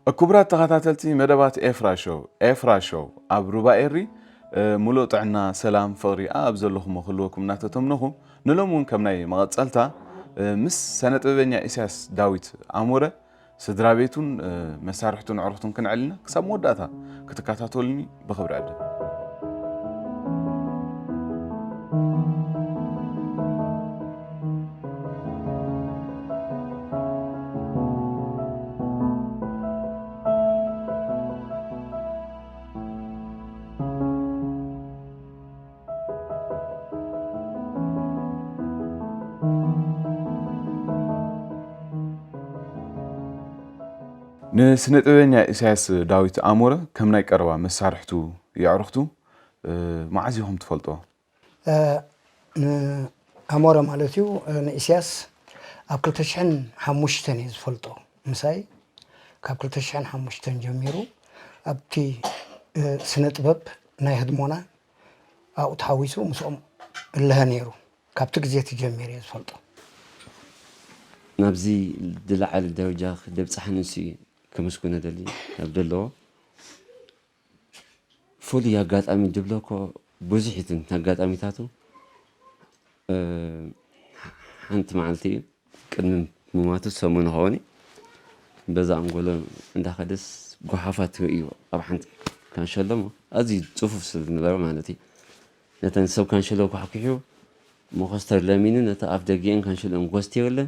ክቡራት ተኸታተልቲ መደባት ኤፍራ ሾው፣ ኤፍራ ሾው ኣብ ሩባ ኤሪ፣ እ፣ ሙሉእ ጥዕና፣ ሰላም፣ ፍቕሪ ኣብ ዘለኹሞ ክህልወኩም እናተተምነኹ፣ ንሎሚ እውን ከም ናይ መቐጸልታ፣ እ፣ ምስ ሰነ ጥበበኛ ኢሳያስ ዳዊት ኣሞረ፣ ስድራ ቤቱን፣ እ፣ መሳርሕቱን ኣዕሩኽቱን ክነዕልና ክሳብ መወዳእታ ክትከታተሉኒ ብኽብሪ ዕድም። ንስነ ጥበበኛ ኢሳያስ ዳዊት ኣሞረ ከም ናይ ቀረባ መሳርሕቱ የዕሩኽቱ፣ እ፣ መዓዝ ኢኹም ትፈልጦ? እ፣ ንኣሞረ ማለት እዩ፣ እ፣ ንኢሳያስ ኣብ ክልተ ሽሕን ሓሙሽተን እየ ዝፈልጦ። ምሳይ ካብ ክልተ ሽሕን ሓሙሽተን ጀሚሩ ኣብቲ፣ እ፣ ስነ ጥበብ ናይ ህድሞና ኣብኡ ተሓዊሱ ምስኦም እለሀ ነይሩ። ካብቲ ግዜ እቲ ጀሚሩ እየ ዝፈልጦ። ናብዚ ዝለዓለ ደረጃ ደብፅሓኒ ንሱ እዩ ከመስግኖ ደሊ ኣብ ዘለዎ ፍሉይ ኣጋጣሚ ድብሎ እኮ ብዙሕ እዩ እቲ ኣጋጣሚታቱ። እ፣ ሓንቲ መዓልቲ እዩ ቅድሚ ምማቱ ሰሙን ይኸውን እዩ። በዛ ኣንጎሎ እንዳኸደስ ጓሓፋት ይርእዩ ኣብ ሓንቲ ካንሸሎ እሞ ኣዝዩ ጽፉፍ ስለ ዝነበረ ማለት እዩ። ነተን ሰብ ካንሸሎ ኳሕኲሑ መኾስተር ለሚኑ ነቲ ኣፍ ደጊአን ካንሸሎን ጎስቲሩለን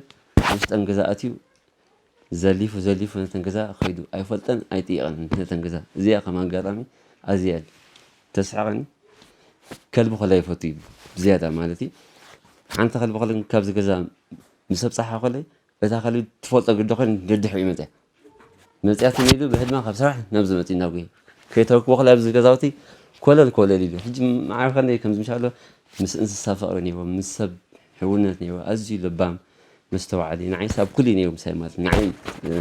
ውሽጠን ገዛ ኣትዩ ዘሊፉ ዘሊፉ ነተን ገዛ ከይዱ ኣይፈልጠን ኣይጥይቐን ነተን ገዛ። እዚኣ ከም ኣጋጣሚ ኣዝያ ተስሕቐኒ። ከልቢ ኮላ ይፈቱ እዩ ብዝያዳ ማለት እዩ። ሓንቲ ከልቢ ኮላ ካብዚ ገዛ ምስ ኣብፀሓ ኮለ እታ ከልቢ ትፈልጦ ግዲ ኮይን ደድሕሪኡ መፅያ። መፅያትኒ ኢሉ ብህድማ ካብ ስራሕ ናብዚ መፅኡ እናጎየ ከይተረክቦ ኮላ ኣብዚ ገዛውቲ ኮለል ኮለል ኢሉ። ሕጂ መዓር ከንደይ ከምዚ ምሻሎ ምስ እንስሳ ፍቕሪ ነይርዎ፣ ምስ ሰብ ሕውነት ነይርዎ። ኣዝዩ ለባም መስተውዓሊ፣ ንዓይስ ኣብ ኩሉ እዩ ነይሩ ምሳይ ማለት እዩ። ንዓይ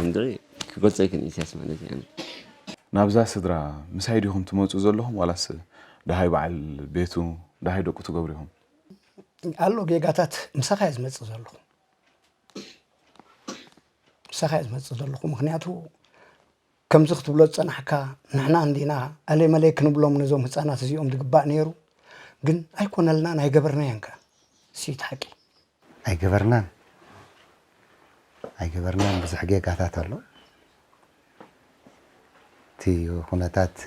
እንድዒ ክገልጾ ኣይክእልን ኢሳያስ ማለት እዩ። ኣነ ናብዛ ስድራ ምሳይ ዲኹም ትመጹ ዘለኹም ዋላስ ደሃይ በዓል ቤቱ፣ ደሃይ ደቁ ትገብሩ ኢኹም? ኣሎ ጌጋታት ምሳኻ እየ ዝመጽእ ዘለኹ። ምሳኻ እየ ዝመጽእ ዘለኹ። ምኽንያቱ ከምዚ ክትብሎ ዝጸናሕካ ንሕና እንዲና ኣለይ መለይ ክንብሎም ነዞም ህጻናት እዚኦም ዝግባእ ነይሩ። ግን ኣይኮነልናን ኣይገበርናዮን ከ። እሱ እዩ እቲ ሓቂ። ኣይገበርናን። ኣይገበርናን። ብዙሕ ጌጋታት ኣሎ። እቲ ኩነታት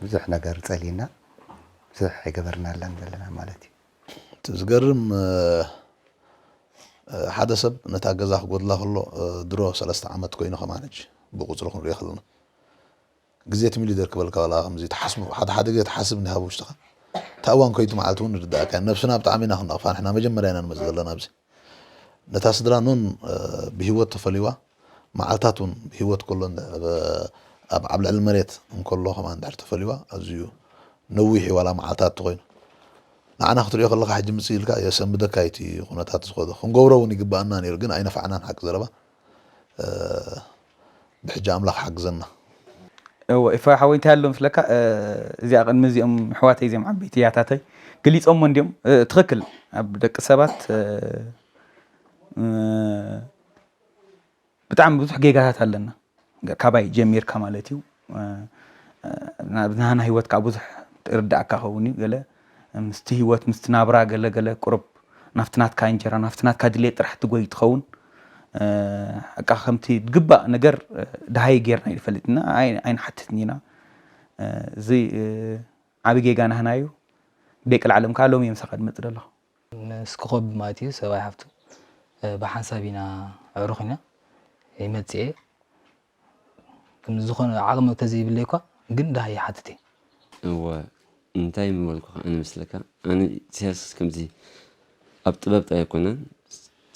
ብዙሕ ነገር ጸሊና ብዙሕ ኣይገበርናላን ዘለና ማለት እዩ። እቲ ዝገርም፣ እ፣ ሓደ ሰብ ነታ ገዛ ክጎድላ ከሎ፣ እ፣ ድሮ ሰለስተ ዓመት ኮይኑ ከማን ሕጂ ብቁጽሪ ክንሪኦ ከለና። ግዜ ትም ኢሉ ይደርክበልካ ዋላ ከምዚ ትሓስቡ፣ ሓደ ሓደ ግዜ ትሓስብ እንዲኻ ኣብ ውሽጥኻ። እታ እዋን ከይቱ መዓልቲ እውን ንርድኣካ እያ። ነብስና ብጣዕሚ ኢና ክንነቕፋ። ንሕና መጀመርያ ኢና ንመጽእ ዘለና ኣብዚ። ነታ ስድራ ኖን፣ እ፣ ብህይወት ተፈልይዋ፣ መዓልታት እውን ብህይወት ከሎ እንድሕር ኣብ፣ ኣብ፣ ኣብ ልዕሊ መሬት እንከሎ ከማን እንድሕር ተፈልይዋ፣ ኣዝዩ ነዊሕ እዩ ዋላ መዓልታት ተኾይኑ። ንዓና ክትሪኦ ከለኻ ሕጂ ምጽእ ኢልካ የሰንብደካ እዩ እቲ ኩነታት ዝኸዶ። ክንገብሮ እውን ይግባኣና ነይሩ፣ ግን ኣይነፋዕናን ሓቂ ዘረባ። እ፣ ብሕጂ ኣምላኽ ሓግዘና። እወ፣ ኤፍራ ሓወይ እንታይ ኣሎ ምስለካ፣ እ፣ እዚኣ ቅድሚ እዚኦም ኣሕዋተይ እዚኦም ዓበይቲ ያታተይ ገሊጾሞ እንዲዮም፣ እ፣ ትኽክል። ኣብ ደቂ ሰባት፣ እ፣ እ፣ ብጣዕሚ ብዙሕ ጌጋታት ኣለና። ገ-፣ ካባይ ጀሚርካ ማለት እዩ። እ፣ እ፣ ናብ ናህና ህይወት ከዓ ብዙሕ ርዳእካ ኸውን እዩ። ገለ ምስቲ ህይወት፣ ምስቲ ናብራ ገለ ገለ ቁሩብ ናብቲ ናትካ እንጀራ፣ ናብቲ ናትካ ድሌት ጥራሕ ትጎይ ትኸውን። እ፣ ሓቃ ከምቲ ዝግባእ ነገር፣ እ፣ ደሃይ ጌርና ይፈልጥና ኣይ-፣ ኣይንሓትትን ኢና። እ፣ እዚ፣ እ፣ ዓቢ ጌጋ ናህና እዩ። ደቂ ለዓለም ከዓ ሎሚ እዮም ምሳኻ ድመጽእ ዘለኹ። ምስ ኮኾብ ማለት እዩ ሰብኣይ ሓፍቱ፣ እ፣ ብሓንሳብ ኢና ኣዕሩኽ ኢና። ይመጽእ እየ። ከም ዝኾነ ዓቕሚ ተዘይብለይ እኳ ግን ደሃይ ይሓትት እየ። እወ፣ እንታይ ምበልኩ ከ ኣነ መስለካ? ኣነ ኢሳያስ ከምዚ ኣብ ጥበብ ጥራይ ኣይኮነን፣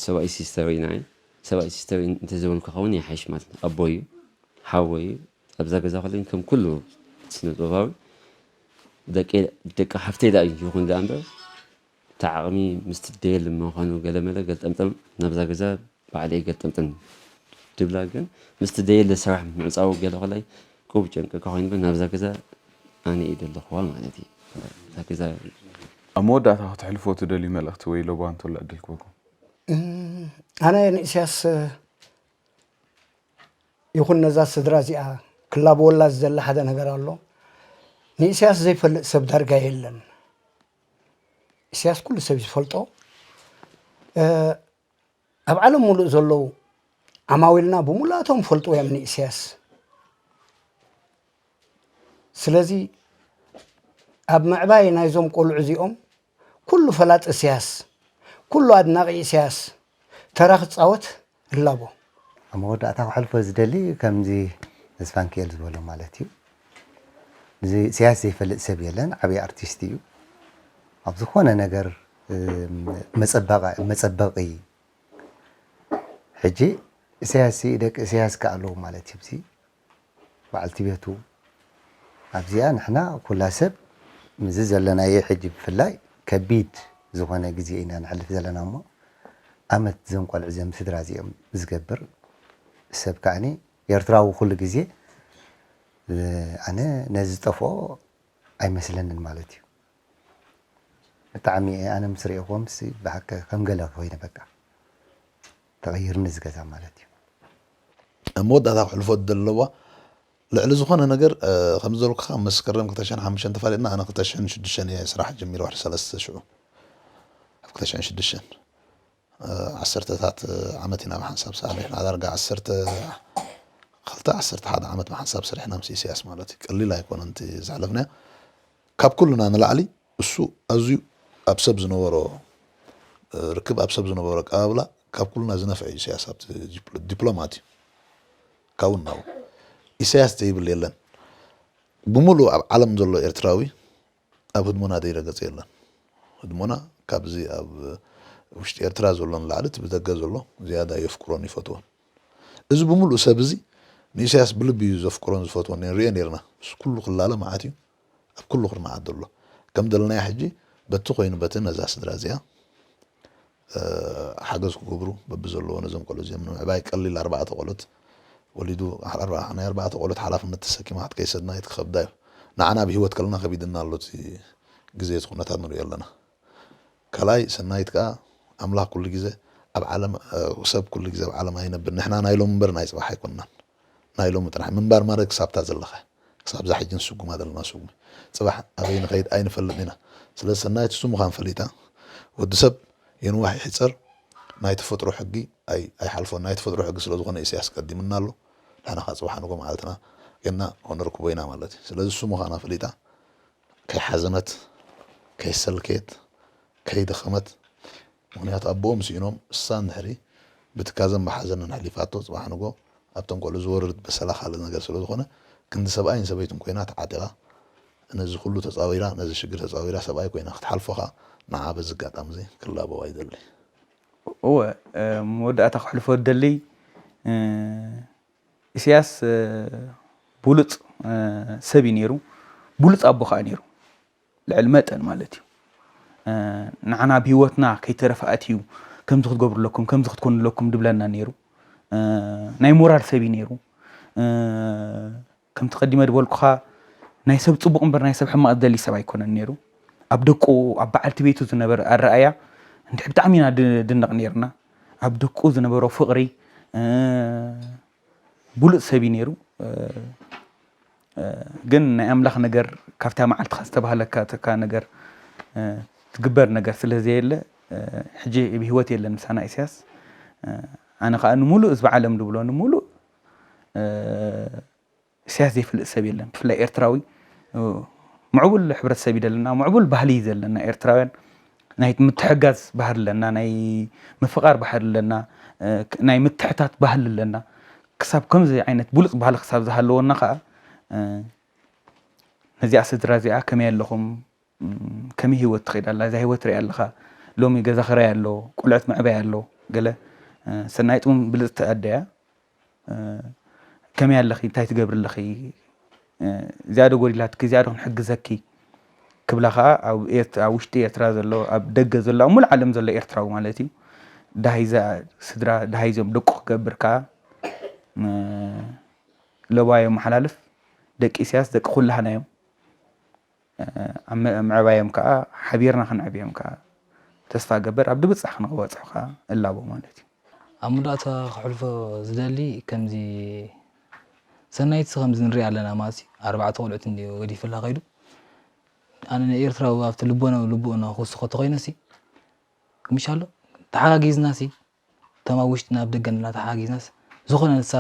ሰብኣይ ሲስተር እዩ ንዓይ። ሰብኣይ ሲስተር እንተዘይበልኩ ከውን ይሓይሽ ማለት ነው። ኣቦይ እዩ፣ ሓወይ እዩ። ኣብዛ ገዛ ከለኒ ከም ኩሉ ስነ ጥበባዊ ደቂ፣ ደቂ ሓፍተይ ደኣ ይኹን ደኣ እምበር፣ እቲ ዓቕሚ ምስቲ ደየለ ምዃኑ ገለመለ ገልጠምጠም ናብዛ ገዛ ባዕለይ ገልጠምጠም ድብላ ግን ምስቲ ደየለ ስራሕ ምዕጻው ገለ ከላይ ቁብ ጨንቀካ ኮይኑ ግን ናብዛ ገዛ ኣነ እየ ደለኹዋ ማለት እዩ። እዛ ገዛ ኣብ መወዳእታ ከተሕልፎ ትደልዩ መልእኽቲ ወይ ለባም ተሎ ዕድል ክበኩም? እም፣ ኣነ ንእስያስ ይኹን ነዛ ስድራ እዚኣ ክላበወላ ዝደሊ ሓደ ነገር ኣሎ። ንኢሳያስ ዘይፈልጥ ሰብ ዳርጋ የለን። ኢሳያስ ኩሉ ሰብ ዝፈልጦ። ኣብ ዓለም ሙሉእ ዘለዉ ዓማዊልና ብሙላቶም ፈልጥዎ እዮም ንኢሳያስ። ስለዚ ኣብ ምዕባይ ናይዞም ቆልዑ እዚኦም ኩሉ ፈላጥ ኢሳያስ፣ ኩሉ ኣድናቂ ኢሳያስ ተራ ክጻወት እላቦ። ኣብ መወዳእታ ክሕልፎ ዝደሊ ከምዚ ተስፋንክኤል ዝበሎ ማለት እዩ። እዚ ኢሳያስ ዘይፈልጥ ሰብ የለን፣ ዓብዪ ኣርቲስት እዩ። ኣብ ዝኾነ ነገር መጸበቂ ሕጂ ኢሳያስ ደቂ ኢሳያስ ከ ኣለዉ ማለት እዩ። እዚ በዓልቲ ቤቱ ኣብዚኣ ንሕና ኩላ ሰብ ምስዚ ዘለናዮ ሕጂ ብፍላይ ከቢድ ዝኾነ ግዜ ኢና ንሕልፍ ዘለና እሞ ኣመት ዘም ቆልዑ ዘም ስድራ እዚኦም ዝገብር ሰብ ከዓኒ ኤርትራዊ ኩሉ ግዜ ኣነ ነዚ ዝጠፍኦ ኣይመስለንን ማለት እዩ። ብጣዕሚ ኣነ ምስ ርእኹም ብሓቂ ከም ገለ ኮይነ በቃ ተቐይርኒ እዚ ገዛ ማለት እዩ። ኣብ መወዳእታ ክሕልፎ ዘለዋ ልዕሊ ዝኾነ ነገር ከም ዝበልኩኻ መስከረም ክልተ ሽሕን ሓሙሽተን ተፋሊጥና ኣነ ክልተ ሽሕን ሽዱሽተን እየ ስራሕ ጀሚረ ዋሕዲ ሰለስተ ሽዑ ኣብ ክልተ ሽሕን ሽዱሽተን ዓሰርተታት ዓመት ኢና ብሓንሳብ ሰሪሕና ዳርጋ ዓሰርተ ክልተ ዓሰርተ ሓደ ዓመት ብሓንሳብ ሰሪሕና ምስ ኢሳያስ ማለት እዩ ቀሊል ኣይኮነን እቲ ዘሕለፍናዮ ካብ ኩልና ንላዕሊ እሱ ኣዝዩ ኣብ ሰብ ዝነበሮ ርክብ ኣብ ሰብ ዝነበሮ ኣቀባብላ ካብ ኩልና ዝነፍዐ እዩ ኢሳያስ ኣብቲ ዲፕሎማት እዩ ካብኡ ናው ኢሳያስ ዘይብል የለን ብሙሉእ ኣብ ዓለም ዘሎ ኤርትራዊ ኣብ ህድሞና ዘይረገጸ የለን ህድሞና ካብዚ ኣብ ውሽጢ ኤርትራ ዘሎ ንላዕሊ እቲ ብደገ ዘሎ ዝያዳ የፍቅሮን ይፈትዎን እዚ ብሙሉእ ሰብ እዚ ንኢሳያስ ብልቢ እዩ ዘፍቅሮን ዝፈትዎን ንሪኦ ነርና ምስ ኩሉ ክላለ መዓት እዩ ኣብ ኩሉ ክርናዓት ዘሎ ከም ደለናዮ ሕጂ በቲ ኮይኑ በቲ ነዛ ስድራ እዚኣ ሓገዝ ክገብሩ በብዘለዎ ነዞም ቆልዑ እዚኦም ንምዕባይ ቀሊል ኣርባዕተ ቆልዑት ወሊዱ ናይ ኣርባዕተ ቆልዑት ሓላፍነት ተሰኪማ ክትከይድ ሰናይት ክኸብዳ እዩ ንዓና ብሂወት ከለና ከቢድና ኣሎ እቲ ግዜ እቲ ኩነታት ንሪኦ ኣለና ካልኣይ ሰናይት ከዓ ኣምላኽ ኩሉ ግዜ ኣብ ዓለም ሰብ ኩሉ ግዜ ኣብ ዓለም ኣይነብር ንሕና ናይ ሎም እምበር ናይ ፅባሕ ኣይኮንናን ናይ ሎም ጥራሕ ምንባር ማለት ክሳብታ ዘለኸ ክሳብ ዛ ሕጂ ንስጉማ ዘለና ስጉሚ ፅባሕ ኣበይ ንኸይድ ኣይንፈልጥ ኢና ስለዚ ሰናይት እሱ ምዃን ፈሊጣ ወዲ ሰብ የንዋሕ ይሕፀር ናይ ተፈጥሮ ሕጊ ኣይሓልፎን ናይ ተፈጥሮ ሕጊ ስለዝኾነ ኢሳያስ ቀዲምና ኣሎ ንሕና ከዓ ፅባሕ ንጎ መዓልትና ጌና ሆነርክቦ ኢና ማለት እዩ ስለዚ እሱ ምዃና ፈሊጣ ከይሓዘነት ከይሰልከየት ከይደኸመት ምኽንያቱ ኣቦኦም ስኢኖም እሳ እንድሕሪ ብትካዘን ብሓዘንን ኣሕሊፋቶ ፅባሕ ንጎ ኣብቶም ቆልዑ ዝወርድ በሰላ ካልእ ነገር ስለ ዝኾነ ክንዲ ሰብኣይን ሰበይትን ኮይና ተዓጢቓ ነዚ ኩሉ ተፃዊራ ነዚ ሽግር ተፃዊራ ሰብኣይ ኮይና ክትሓልፎ ከዓ ንዓ በዚ ኣጋጣሚ እዚ ክላበዋ ይደሊ። እወ መወዳእታ ክሕልፎ ዝደሊ ኢሳያስ ብሉፅ ሰብ እዩ ነይሩ፣ ብሉፅ ኣቦ ከዓ ነይሩ። ልዕሊ መጠን ማለት እዩ። ንዓና ኣብ ሂወትና ከይተረፈ ኣትዩ ከምዚ ክትገብሩ ኣለኩም ከምዚ ክትኮኑ ኣለኩም ድብለና ነይሩ። ናይ ሞራል ሰብ እዩ ነይሩ። ከምቲ ቀዲመ ዝበልኩኻ ናይ ሰብ ፅቡቕ እምበር ናይ ሰብ ሕማቕ ዝደሊ ሰብ ኣይኮነን ነይሩ። ኣብ ደቁ ኣብ በዓልቲ ቤቱ ዝነበረ ኣረኣያ እንድሕ ብጣዕሚ ኢና ድንቕ ነይርና። ኣብ ደቁ ዝነበሮ ፍቕሪ ብሉፅ ሰብ እዩ ነይሩ። ግን ናይ ኣምላኽ ነገር ካብታ መዓልትኻ ዝተባህለካ ተካ ነገር ትግበር ነገር ስለ ዘየለ ሕጂ ብህይወት የለን ምሳና ኢሳያስ። ኣነ ከዓ ንምሉእ ህዝቢ ዓለም ዝብሎ ንምሉእ ኢሳያስ ዘይፈልጥ ሰብ የለን። ብፍላይ ኤርትራዊ ምዕቡል ሕብረተሰብ እዩ ዘለና፣ ምዕቡል ባህሊ እዩ ዘለና ኤርትራውያን ናይ ምትሕጋዝ ባህሪ ኣለና፣ ናይ ምፍቓር ባህሪ ኣለና፣ ናይ ምትሕታት ባህሊ ኣለና። ክሳብ ከምዚ ዓይነት ብሉፅ ባህሊ ክሳብ ዝሃለወና ከዓ ነዚኣ ስድራ እዚኣ ከመይ ኣለኹም ከመይ ህይወት ትኸይድ ኣላ እዛ ህይወት ሪኣ ኣለኻ ሎሚ ገዛ ክራይ ኣሎ ቆልዑት መዕባይ ኣሎ ገለ ሰናይጥ እውን ብልፅቲ ኣደያ ከመይ ኣለኺ እንታይ ትገብሪ ኣለኺ እዚኣ ዶ ጎዲላትኪ እዚኣ ዶ ክንሕግዘኪ ክብላ ከዓ ኣብ ውሽጢ ኤርትራ ዘሎ ኣብ ደገ ዘሎ ኣብ ሙሉእ ዓለም ዘሎ ኤርትራዊ ማለት እዩ ዳሃይ ስድራ ዳሃይ ዞም ደቁ ክገብር ከዓ ለባዮ መሓላልፍ ደቂ ኢሳያስ ደቂ ኩላህና እዮም ኣብ ምዕባዮም ከዓ ሓቢርና ክንዕብዮም ከዓ ተስፋ እገብር ኣብ ድብፃሕ ክንበፅሑ ከዓ እላቦ ማለት እዩ። ኣብ መወዳእታ ከሕልፎ ዝደሊ ከምዚ ሰናይትሲ ከምዚ ንሪኣ ኣለና ማለት እዩ። ኣርባዕተ ቆልዑት እንድዩ ገዲፍላ ከይዱ። ኣነ ንኤርትራዊ ኣብቲ ልቦና ልብኡና ክውስኾ ተኾይነሲ፣ ምሻሎ ተሓጋጊዝናሲ፣ እቶም ኣብ ውሽጥን ኣብ ደገን ዘለና ተሓጋጊዝናስ፣ ዝኾነ ንሳ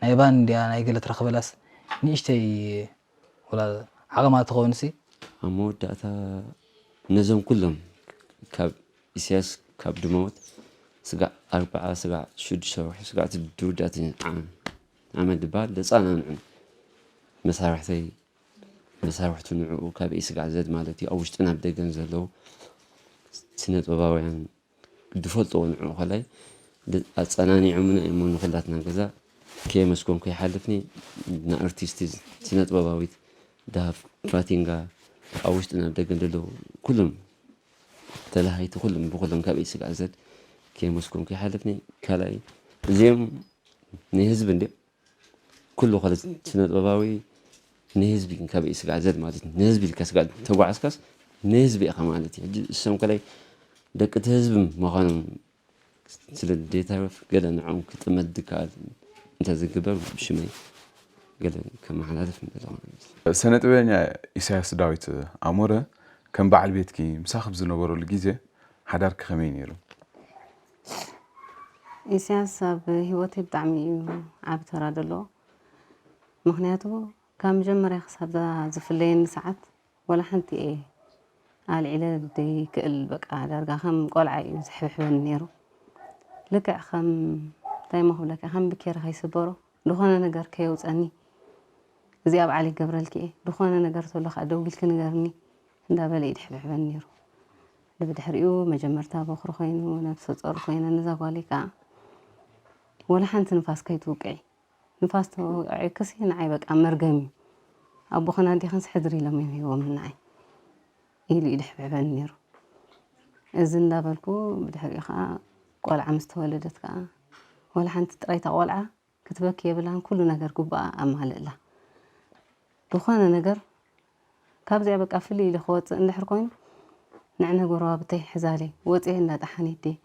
ናይ ባን እንድያ ናይ ገለ ትረኽበላስ ንእሽተይ ወላ ዓቕማ ትኸውንሲ። ኣብ መወዳእታ ነዞም ኩሎም ካብ ኢሳያስ ካብ ድመወት ስጋዕ ኣርባዓ፣ ስጋዕ ሽዱሽተ ወርሒ፣ ስጋዕ ትድውዳት ዓመት ድበሃል ደጻናንዑ መሳርሕተይ መሳርሕቱ ንዕኡ ካብ ስጋዕ ዘድ ማለት እዩ። ኣብ ውሽጥን ኣብ ደገን ዘለዉ ስነ ጥበባውያን ድፈልጥዎ ንዕኡ ከላይ ድ-፣ ኣጸናኒዖምና እዮም ንኹላትና ገዛ ከየመስገንኩ ይሓልፍኒ። ንኣርቲስት ስነ ጥበባዊት ዳሃብ ፋቲንጋ ኣብ ውሽጥን ኣብ ደገን ዘለዉ ኩሎም ተላሃይቲ ኩሎም ብኩሎም ካብ ስጋዕ ዘድ ከየመስገንኩ ይሓልፍኒ። ካልኣይ እዚኦም ናይ ህዝቢ እንድዮም። ኩሉ ከለ ስነ ጥበባዊ ንህዝቢ ካብ ስጋዕ ዘድ ማለት እዩ። ንህዝቢ ኢልካ ስጋዕ ተጓዓዝካስ ንህዝቢ ኢኻ ማለት እዩ። ሕጂ እሶም ከላይ ደቂ እቲ ህዝቢ ምዃኖም ስለ ዘይተርፍ ገለ ንዕኦም ክጥመት ድከኣል እንተዝግበር ብሽመይ ገለ ከመሓላልፍ ምደለኹ። ሰነ ጥበበኛ ኢሳያስ ዳዊት ኣሞረ ከም በዓል ቤትኪ ምሳኺ ኣብ ዝነበረሉ ግዜ ሓዳርኪ ከመይ ነይሩ? ኢሳያስ ኣብ ህይወተይ ብጣዕሚ እዩ ዓቢ ተራ ዘለዎ። ምኽንያቱ ካብ መጀመርያ ክሳብ እዛ ዝፍለየኒ ሰዓት ወላ ሓንቲ እየ ኣልዒለ ዘይክእል፣ በቃ ዳርጋ ከም ቆልዓ እዩ ዝሕብሕበኒ ነይሩ። ልክዕ ከም፣ እንታይ እሞ ክብለካ፣ ከም ብኬሪ ከይስበሮ፣ ዝኾነ ነገር ከየውፀኒ፣ እዚኣ በዓል ይገብረልኪ እየ፣ ዝኾነ ነገር ተሎ ከዓ ደዊልኪ ንገርኒ እንዳበለ እዩ ድሕብሕበኒ ነይሩ። ብድሕሪኡ መጀመርታ በኹሪ ኮይኑ፣ ነብሰ ጾር ኮይነ፣ ነዛ ጓለይ ከዓ ወላ ሓንቲ ንፋስ ከይትውቅዒ፣ ንፋስ ተወቂዕክሲ ንዓይ በቃ መርገም እዩ። ኣቦኽን ኣዴኽንስ ሕድሪ ኢሎም እዮም ሂቦም ንዓይ ኢሉ እዩ ድሕብሕበኒ ነይሩ። እዚ እንዳበልኩ ብድሕሪኡ ከዓ ቆልዓ ምስ ተወለደት ከዓ ወላ ሓንቲ ጥራይታ ቆልዓ ክትበኪ የብላን፣ ኩሉ ነገር ግቡኣ ኣማልእላ። ዝኾነ ነገር ካብዚኣ በቃ ፍልይ ኢለ ክወፅእ እንድሕር ኮይኑ ንዕነ ጎረባብተይ ሕዛለይ ወፅየ እንዳጠሓኒት ድየ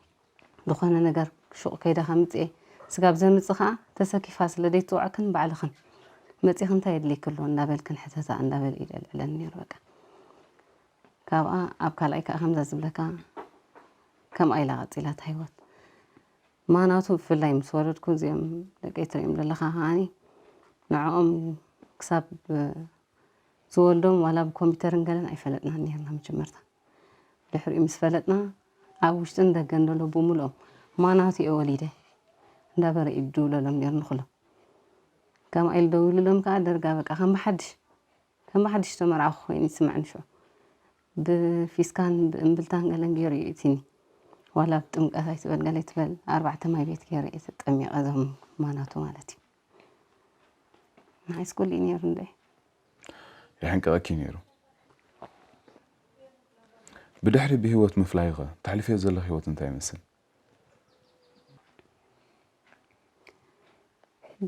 ዝኾነ ነገር ሹቕ ከይደ ከምፅእ እየ። ስጋብ ዘምፅእ ከዓ ተሰኪፋ ስለ ዘይትፅውዐክን ባዕልኽን መፂኽን እንታይ የድልየኪ ኣሎ እንዳበልክን ሕተታ እንዳበለ እዩ ዘልዕለኒ ነይሩ። በቃ ካብኣ ኣብ ካልኣይ ከዓ ከምዛ ዝብለካ ከምኣ ኢላ ቀፂላ እታ ህይወት። ማናቱ ብፍላይ ምስ ወለድኩ እዚኦም ደቀይ ትሪኦም ዘለኻ ከዓኒ ንዕኦም ክሳብ ዝወልዶም ዋላ ብኮምፒውተርን ገለን ኣይፈለጥናን ነይርና መጀመርታ። ድሕሪኡ ምስ ፈለጥና ኣብ ውሽጥን ደገን ዘሎ ብምልኦም ማናቱ እየ ወሊደ እንዳበረ እዩ ዝድውለሎም ነይሩ ንኹሎም። ከምኣ ኢሉ ደዊሉሎም ከዓ ደርጋ በቃ ከም ብሓድሽ ከም ብሓድሽ ዝተመርዓኹ ኮይኑ ይስምዐኒ ሽዑ። ብፊስካን ብእምብልታን ገለን ገይሩ እዩ እቲኒ። ዋላ ብጥምቀት ኣይትበል ገለ ኣይትበል ኣርባዕተ ማይ ቤት ገይረ እየ ተጠሚቐ እዞም ማናቱ ማለት እዩ። ንዓይስ ኩሉ እዩ ነይሩ እንደ የሕንቅቐኪ ነይሩ። ብድሕሪ ብህይወት ምፍላይኸ ተሕልፍዮ ዘለኺ ህይወት እንታይ ይመስል?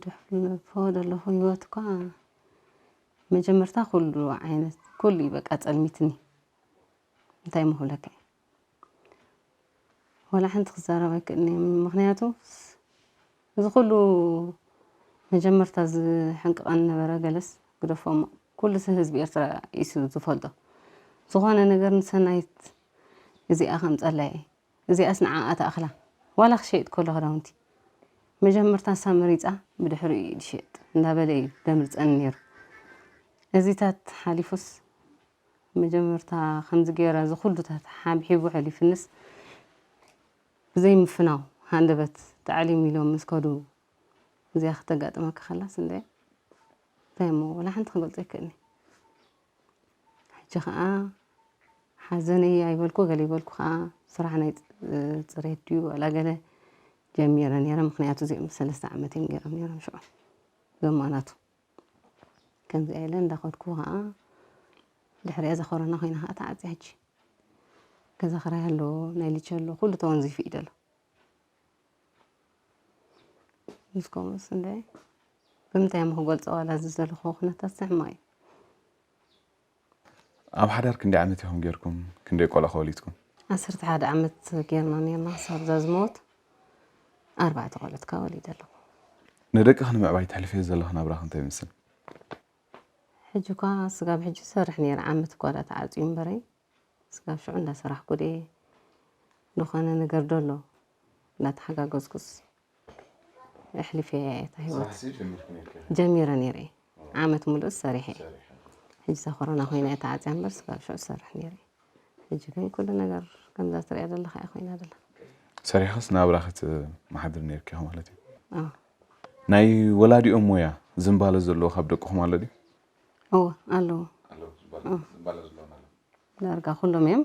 ድሕልፎ ዘለኹ ህይወት እኳ መጀመርታ ኩሉ ዓይነት ኩሉ እዩ በቃ ጸልሚትኒ። እንታይ ምክብለካ እዩ? ወላ ሓንቲ ክዛረብ ኣይክእልን እየ። ምክንያቱ እዚ ኩሉ መጀመርታ ዝሕንቅቐኒ ነበረ ገለስ ግደፎ እሞ ኩሉ ሰብ ህዝቢ ኤርትራ እዩ ዝፈልጦ። ዝኾነ ነገር ንሰናይት እዚኣ ከምፀላ እየ። እዚኣስ ንዓኣ ትኣኽላ ዋላ ክሸይጥ ከሎ ክዳውንቲ መጀመርታ ንሳ መሪፃ ብድሕሪኡ እዩ ዝሸጥ እንዳበለ እዩ ደምርፀኒ ነይሩ። እዚታት ሓሊፉስ መጀመርታ ከምዚ ገይረ እዚ ኩሉታት ሓብሒቡ ሕሊፍንስ ብዘይምፍናው ሃንደበት ታዕሊም ኢሎም ምስ ከዱ እዚኣ ክተጋጥመካ ከላስ እንደ እንታይ እሞ ወላ ሓንቲ ክገልፆ ይክእልኒ። ሕጂ ከዓ ሓዘነይ ኣይበልኩ ገለ ይበልኩ ከዓ ስራሕ ናይ ፅሬት ድዩ ዋላ ገለ ጀሚረ ነይረ። ምክንያቱ እዚኦም ሰለስተ ዓመት እዮም ገይሮም ነይሮም ሽዑ ዘማናቱ ከምዚኣ ኢለ እንዳኸድኩ ከዓ ድሕሪኣ እዛ ኮሮና ኮይና ከዓ ተዓፅያ ሕጂ ገዛ ክራይ ኣሎ ናይ ልጅ ኣሎ ኩሉ ተወንዚፉ እዩ ዘሎ። ምስ ከምኡስ እንደ ብምንታይ እሞ ክገልፆ ዋላ እዚ ዘለኹ ኩነታት ሕማቕ እዩ። ኣብ ሓዳር ክንደይ ዓመት ኢኹም ጌርኩም? ክንደይ ቆልዑ ከ ወሊድኩም? ዓሰርተ ሓደ ዓመት ጌርና ኔርና ክሳብ እዛ ዝሞት ኣርባዕተ ቆልዑት ከ ወሊደ ኣለኹ። ንደቅኺ ንምዕባይ ተሕልፍዮ ዘለኺ ናብራኺ እንታይ ይመስል? ሕጂ እኳ ስጋብ ሕጂ ዝሰርሕ ነይረ፣ ዓመት እኳ ዳ ተዓፅዩ እምበረይ፣ ስጋብ ሽዑ እንዳሰራሕኩ ድየ፣ ዝኾነ ነገር ዶ ኣሎ እንዳተሓጋገዝኩስ ኣሕሊፈያ እየ እታ ህይወት። ጀሚረ ነይረ እየ፣ ዓመት ሙሉእ ሰሪሐ እየ። ሕጂ እዛ ኮሮና ኮይና እየ ተዓፅያ እምበር ስጋብ ሽዑ ዝሰርሕ ነይረ እየ። ሕጂ ግን ኩሉ ነገር ከምዛ ትሪኣ ዘለኻ እያ ኮይና ዘላ። ሰሪሕኽስ ናብራኺ ትመሓድሪ ነይርኪ ኢኺ ማለት እዩ። ኣዎ። ናይ ወላዲኦም ሞያ ዝንባለ ዘለዎ ካብ ደቅኹም ኣሎ ድዩ? እወ ኣለዎ። ዳርጋ ኩሎም እዮም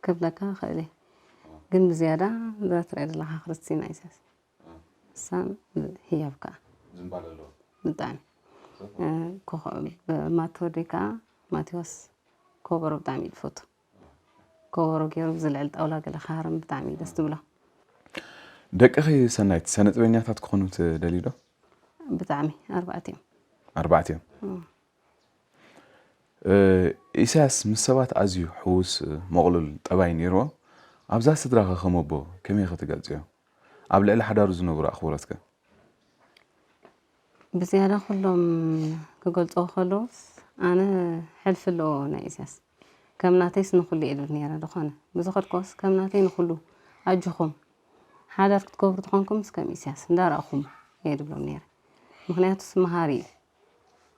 ክብለካ ክእል እየ። ግን ብዝያዳ እዛ ትሪኣ ዘለኻ ክርስቲና ኢሳያስ እሳን ህያብ ከዓ ዝንባለ ኣለዎ። ብጣዕሚ እ፣ ኮኸ- ብ- ማቲ ወደይ ከዓ ማቴዎስ ኮበሮ ብጣዕሚ እዩ ዝፈቱ። ኮበሮ ገይሩ ብዝልዕል ጣውላ ገለ ክሃርም ብጣዕሚ እዩ ደስ ትብሎ። ደቅኺ ሰናይት ሰነጥበኛታት ክኾኑ ትደልዩ ዶ? ብጣዕሚ ኣርባዕቲኦም ኣርባዕቲኦም። እ፣ ኢሳያስ ምስ ሰባት ኣዝዩ ሕዉስ፣ እ፣ መቕሉል ጠባይ ነይርዎ። ኣብዛ ስድራ ከ ከም ኣቦ ከመይ ኢኺ ትገልጽዮ? ኣብ ልዕሊ ሓዳሩ ዝነብሮ ኣኽብሮት ከ? ብዝያዳ ኩሎም ክገልፅዎ ከለውስ ኣነ ሕልፊ ኣለዎ ናይ ኢሳያስ። ከም ናተይስ ንኹሉ እየ ድብል ነይረ። ዝኾነ ብዝኸድኮስ ከም ናተይ ንኹሉ ኣጆኹም ሓዳር ክትገብሩ ተኾንኩምስ ከም ኢሳያስ እንዳረኣኹም እየ ድብሎም ነይረ። ምኽንያቱስ መሃሪ እዩ።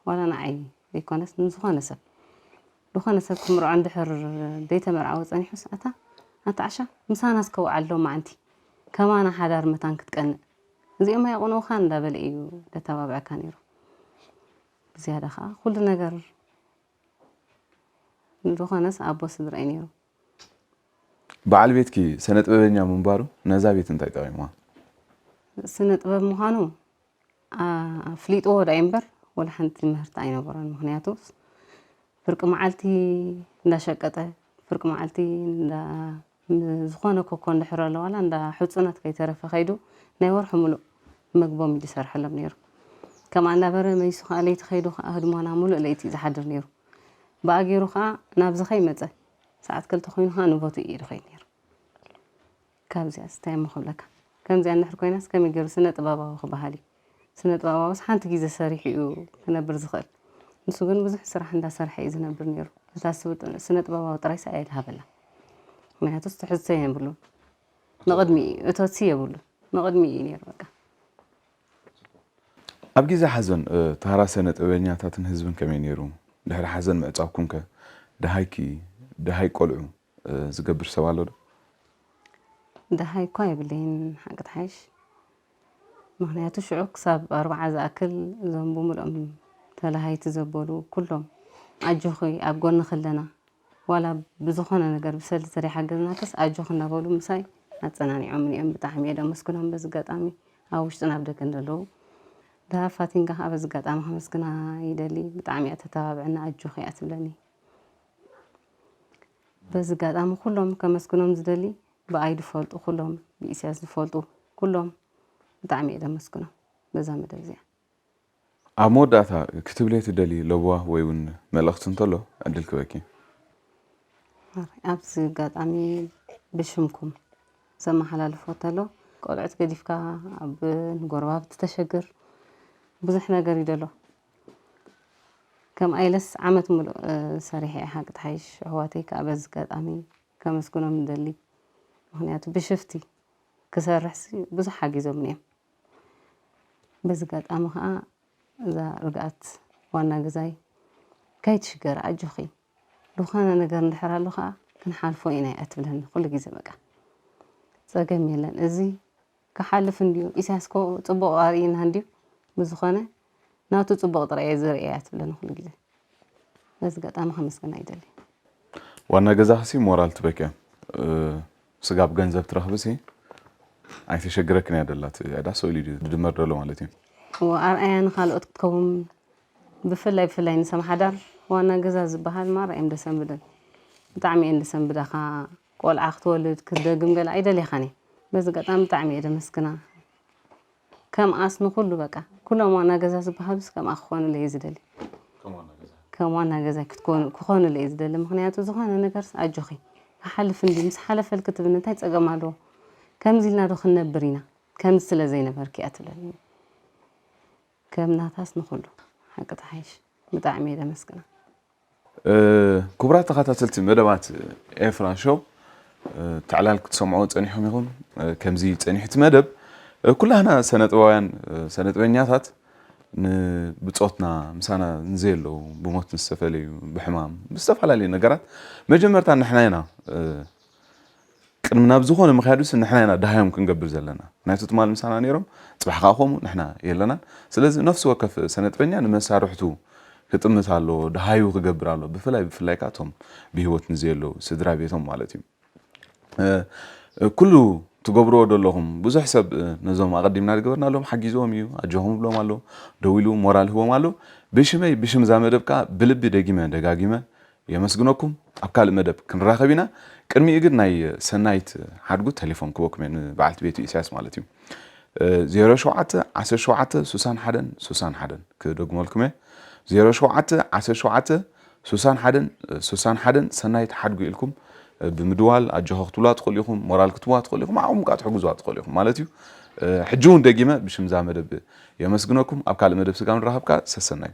ዋላ ንዓይ ዘይኮነስ ንዝኾነ ሰብ ዝኾነ ሰብ ክምርዖ እንድሕር ዘይተመርዓወ ፀኒሑስ ኣታ ኣታ ዓሻ ምሳና እስከ ውዓል ሎማዓንቲ ከማና ሓዳር መታን ክትቀንእ እዚኦም ኣይቑንኡኻን እንዳበለ እዩ ደተባብዐካ ነይሩ። ብዝያዳ ከዓ ኩሉ ነገር ዝኾነስ ኣቦ ስድራ እዩ ነይሩ። በዓል ቤትኪ ስነ ጥበበኛ ምንባሩ ነዛ ቤት እንታይ ጠቒምዋ? ስነ ጥበብ ምዃኑ ኣፍሊጥዎ ዳኣ እምበር ወላ ሓንቲ ምህርቲ ኣይነበሮን። ምኽንያቱ ፍርቂ መዓልቲ እንዳሸቀጠ ፍርቂ መዓልቲ እንዳ ዝኾነ ኮኮ እንድሕር ኣሎ ዋላ እንዳ ሕፁናት ከይተረፈ ከይዱ ናይ ወርሒ ሙሉእ መግቦም እዩ ዝሰርሐሎም ነይሩ። ከምኣ እንዳበረ መይሱ ከዓ ለይቲ ከይዱ ከዓ ህድሞና ሙሉእ ለይቲ እዩ ዝሓድር ነይሩ። ብኣ ገይሩ ከዓ ናብዚ ከይመፀ ሰዓት ክልተ ኮይኑ ከዓ ንቦትኡ እዩ ዝኸይድ ነይሩ። ካብዚኣስ እንታይ እሞ ክብለካ? ከምዚኣ እንድሕር ኮይናስ ከመይ ገይሩ ስነ ጥበባዊ ክበሃል እዩ? ስነ ጥበባውስ ሓንቲ ግዜ ሰሪሑ እዩ ክነብር ዝኽእል። ንሱ ግን ብዙሕ ስራሕ እንዳሰርሐ እዩ ዝነብር ነይሩ። እታ ስነ ጥበባዊ ጥራይስ ኣየድሃበላ። ምክንያቱስ ትሕዝቶ የብሉን። ንቕድሚ እዩ እቶትሲ የብሉን። ንቕድሚ እዩ ነይሩ በቃ። ኣብ ግዜ ሓዘን ታራ ሰነ ጥበበኛታትን ህዝብን ከመይ ነይሩ? ድሕሪ ሓዘን ምዕጻውኩም ከ ደሃይኪ ደሃይ ቆልዑ ዝገብር ሰብ ኣሎ ዶ? ደሃይ እኳ የብለይን ሓቂ ትሓይሽ። ምክንያቱ ሽዑ ክሳብ ኣርብዓ ዝኣክል እዞም ብምልኦም ተለሃይቲ ዘበሉ ኩሎም ኣጆኺ ኣብ ጎንኺ ኣለና ዋላ ብዝኾነ ነገር ብሰልዲ ተደይሓገዝናክስ ኣጆኺ እናበሉ ምሳይ ኣፀናኒዖምኒ እዮም። ብጣዕሚ እየ ደመስግኖም በዚ ኣጋጣሚ ኣብ ውሽጥን ኣብ ደገን ዘለዉ። ደሃ ፋቲንጋ ከዓ በዚ ኣጋጣሚ ከመስግና ይደሊ። ብጣዕሚ እያ ተተባብዐና ኣጆኺ እያ ትብለኒ። በዚ ኣጋጣሚ ኩሎም ከመስግኖም ዝደሊ ብኣይ ዝፈልጡ ኩሎም ብኢሳያስ ዝፈልጡ ኩሎም ብጣዕሚ እየ ደመስግኖም በዛ መደብ እዚኣ። ኣብ መወዳእታ ክትብልዮ ትደሊ ለበዋ ወይ እውን መልእኽቲ እንተሎ ዕድል ክበኪ። ኣብዚ ኣጋጣሚ ብሽምኩም ዘመሓላልፎ ተሎ ቆልዑት ገዲፍካ ኣብ ንጎረባብቲ ተሸግር ብዙሕ ነገር እዩ ደሎ። ከም ኣይለስ ዓመት ሙሉእ ሰሪሐ እየ ሓቂ ትሓይሽ ኣሕዋተይ ከዓ በዚ ኣጋጣሚ ከመስግኖም ንደሊ። ምክንያቱ ብሽፍቲ ክሰርሕሲ ብዙሕ ሓጊዞምኒ እዮም። በዚ ኣጋጣሚ ከዓ እዛ ርግኣት ዋና ገዛይ ከይትሽገር ኣጆኺ ዝኾነ ነገር እንድሕር ኣሎ ከዓ ክንሓልፎ ኢና እያ ትብለኒ ኩሉ ግዜ በቃ። ፀገም የለን እዚ ክሓልፍ እንድዩ ኢሳያስ ኮ ፅቡቕ ኣርእይና እንድዩ ብዝኾነ ናቱ ፅቡቕ ጥራይ እየ ዝርኢ እያ ትብለኒ ኩሉ ግዜ። በዚ ኣጋጣሚ ከመስግና ይደሊ። ዋና ገዛኽሲ ሞራል ትበኪያ ስጋብ ገንዘብ ትረኽብሲ ኣይተሸግረክን እያ ደላት ዕዳ ሰው ኢሉ ድድመር ደሎ ማለት እዩ። ኣርኣያ ንካልኦት ክትከውን ብፍላይ ብፍላይ ንሰብ ሓዳር ዋና ገዛ ዝበሃል ማራ እዮም ደሰንብደን ብጣዕሚ እየን ደሰንብዳኻ። ቆልዓ ክትወልድ ክትደግም ገለ ኣይደልየኻን እየ። በዚ ኣጋጣሚ ብጣዕሚ እየ ደመስግና። ከምኣስ ንኩሉ በቃ ኩሎም ዋና ገዛ ዝበሃሉስ ከምኣ ክኾኑለይ እየ ዝደሊ። ከም ዋና ገዛ ክትኮኑ ክኾኑለይ እየ ዝደሊ። ምክንያቱ ዝኾነ ነገርስ ኣጆኺ ክሓልፍ እንዲ ምስ ሓለፈልኪ ትብኒ እንታይ ፀገም ኣለዎ? ከምዚ ኢልና ዶ ክንነብር ኢና? ከምዚ ስለ ዘይነበርኪ እያ ትብለኒ። ከም ናታስ ንኹሉ ሓቂ ተሓይሽ። ብጣዕሚ እየ ደመስግና። ክቡራት ተኸታተልቲ መደባት ኤፍራ ሾው፣ ተዕላል ክትሰምዑ ጸኒሖም ኢኹም። ከምዚ ጸኒሑ እቲ መደብ፣ ኩላህና ሰነጥበባውያን፣ ሰነጥበኛታት ንብጾትና ምሳና ንዘየለዉ፣ ብሞት ንዝተፈለዩ፣ ብሕማም ብዝተፈላለዩ ነገራት መጀመርታ ንሕና ኢና ቅድሚ ናብ ዝኾነ ምኽያዱስ ንሕና ኢና ደሃዮም ክንገብር ዘለና። ምክንያቱ ትማል ምሳና ነይሮም፣ ጽባሕ ከዓ ከምኡ ንሕና የለናን። ስለዚ ነፍሲ ወከፍ ሰነጥበኛ ንመሳርሕቱ ክጥምት ኣለዎ፣ ደሃዩ ክገብር ኣለዎ። ብፍላይ ብፍላይ ከዓ እቶም ብህይወት ንዘየለዉ ስድራ ቤቶም ማለት እዩ። ኩሉ ትገብርዎ ዘለኹም ብዙሕ ሰብ ነዞም ኣቐዲምና ዝገበርናሎም ሓጊዝዎም እዩ፣ ኣጆኹም ይብሎም ኣሎ፣ ደው ኢሉ ሞራል ህቦም ኣሎ። ብሽመይ ብሽም እዛ መደብ ከዓ ብልቢ ደጊመ ደጋጊመ የመስግነኩም። ኣብ ካልእ መደብ ክንራኸብ ኢና። ቅድሚኡ ግን ናይ ሰናይት ሓድጉ ቴሌፎን ክበኩም እየ፣ ንበዓልቲ ቤቱ ኢሳያስ ማለት እዩ። 07176161 ክደግመልኩም እየ። 07176161 ሰናይት ሓድጉ ኢልኩም ብምድዋል ኣጆኻ ክትብሉዋ ትኽእሉ ኢኹም፣ ሞራል ክትብዋ ትኽእሉ ኢኹም፣ ዓቕሙም ከዓ ትሕግዙዋ ትኽእሉ ኢኹም ማለት እዩ። ሕጂ እውን ደጊመ ብሽም እዛ መደብ የመስግነኩም። ኣብ ካልእ መደብ ስጋብ ንራኸብ ከዓ ሰሰናዩ።